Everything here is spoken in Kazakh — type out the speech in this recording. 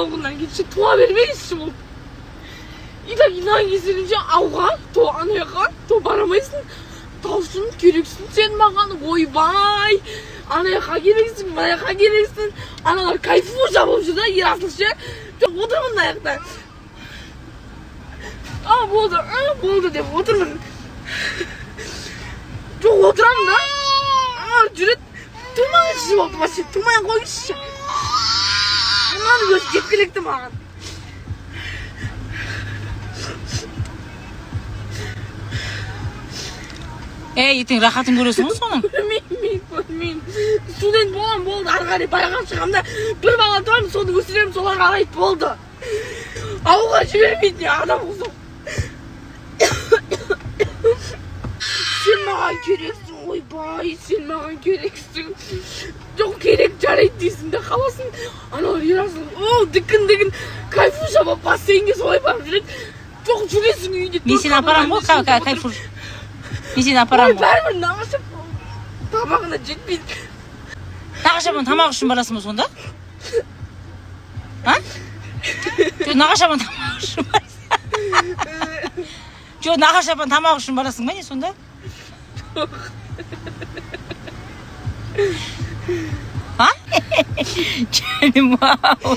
Болғаннан кейін ше, туа бермейсіз болды. И так нан кесерінше ауға, то ана жаққа, то бара алмайсың. Талшын, керексің сен маған, ойбай. Ана жаққа керексің, мына жаққа керексің. Аналар кайфуша болып жүр да, Ерасыл ше. Жоқ, отырмын мына жақта. А, болды, а, болды деп отырмын. Жоқ, отырамын да. А, жүреді. Тұрмаңызшы болды вообще, тұрмай ақ қойыңызшы. Мынаның өзі жеткілікті маған. Ей, ертең рахатын көресің ғой соның. Көрмеймін, мен көрмеймін. Студент боламын, болды, ары қарай байға шығамын да, бір бала туамын, соны өсіремін, солар қарайды, болды. Ауылға жібермейді адам құсап. Сен маған керексің, ойбай, сен маған керексің. Жоқ, керек, жарайды дейсің де қаласың. Анау Ерасыл, о, дікін дікін, кайфуша болып бассейнге солай барып жүреді. Жоқ, жүресің үйде. Мен сені апарамын ғой, кайфуш. Мен сені апарамын Ой, ғой. бәрібір нағашы тамағына жетпейді. Нағашы апаның тамағы үшін барасың ба сонда? А? Жоқ, нағашы апаның тамағы үшін барасың. Жоқ, нағашы апаның тамағы үшін барасың ба не сонда? А? Жаным ау.